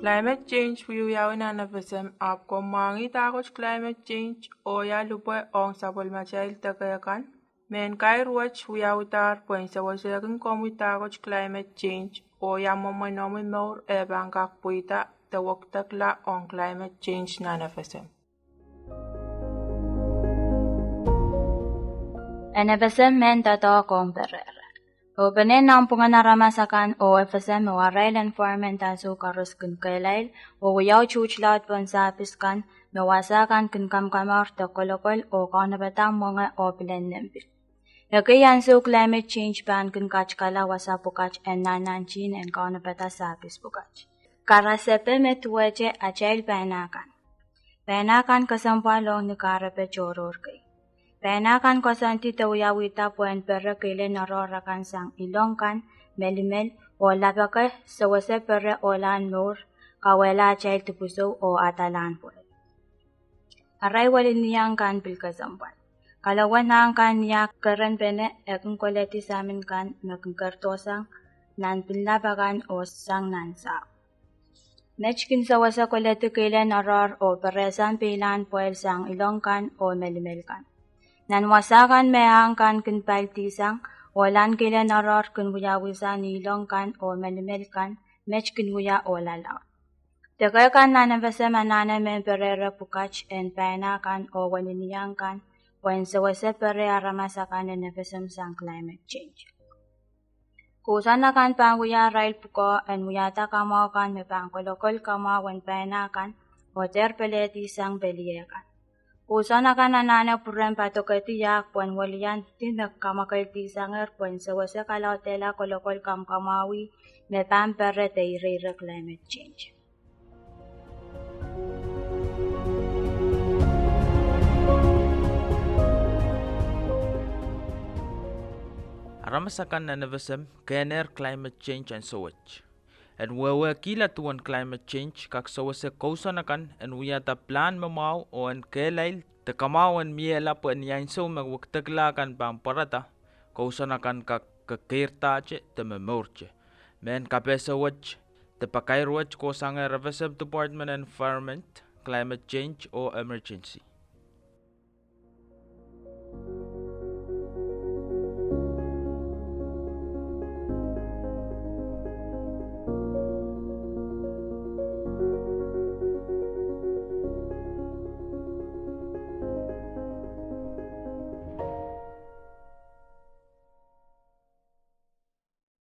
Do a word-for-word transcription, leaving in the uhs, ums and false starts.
Climate change wiewiawi nan FSM, ahpw komw mwahngih dahkot climate change oh ia lipwe ong sapwellimatail deke kan. Mehn kair wet wiawidahr pwehn sewesehkin komwi dahkot climate change oh ia mwomwen omwi mour eh pahn kak pweida de wekidekla ong climate change nan FSM. En FSM mehn doadoahk ong perehre. Oh pene nanpwungen aramas akan oh FSM oh arail environment ansou koaros kin kehlail oh wiawi tuht laud pohn sahpis kan me wasa kan kin kamkamour de kolokol oh kaunopada mwenge oh pilen nempe. Ekei ansou climate change pahn kin katikala wasa pwukat en nannantihn en kaunopada sahpis pwukat. Karasepe me duwehte atail paina kan. Paina kan kesempwal ong ni kahrepe tohrohr kei. Paina kan koasoandi de wiawihda pwehn pere keilen oaroahr akan sang ilong kan, melimel, oh lapake sewese pere ohlahn mour, kawehla atail dipwisou oh adalahn pwehl. Arail weliniang kan pil kesempwal. Kalowen ahng kan ni ah kerenpene e kin koledi samin kan me kin kerdohsang nan pinlap akan oh sang nan sahpw. Met kin sewese koledi keilen oaroahr oh perehsang peilahn pwehl sang ilong kan oh melimel kan. Nan wasa kan me ahng kan kin paldihsang, ohlahn keilen oaroahr kin wiawi sang ni ilong kan oh melimel kan, met kin wia ohla laud. Deke kan nan FSM anahne mehn perehre pwukat en paina kan oh weliniang kan pwehn sewese pere aramas akan en FSM sang climate change. Kousoan akan pahn wia arail pwukoa en wiahda kamwahu kan me pahn kolokol kamwahu en paina kan oh dehr pelehdi sang pelien kan. Kousoan akan anahne pwurehng padokedi ahk pwehn weliandi me kamwakeldihsangehr pwehn sewese kalaudehla kolokol kamwkamwahwih me pahn pere de ireire climate change. Aramas akan nan FSM kehnehr climate change ansou wet. En wehwehkihla duwen climate change kak sewese kousoan akan en wiahda pilahn me mwahu oh en kehlail de kamwahu en miehla pwe ni ansou me wekidekla kan pahn pwarada, kousoan akan kak kekeirdahte de momourte. Mehn kapehse wet de pakair wet kohsang FSM Department Environment, Climate Change oh Emergency.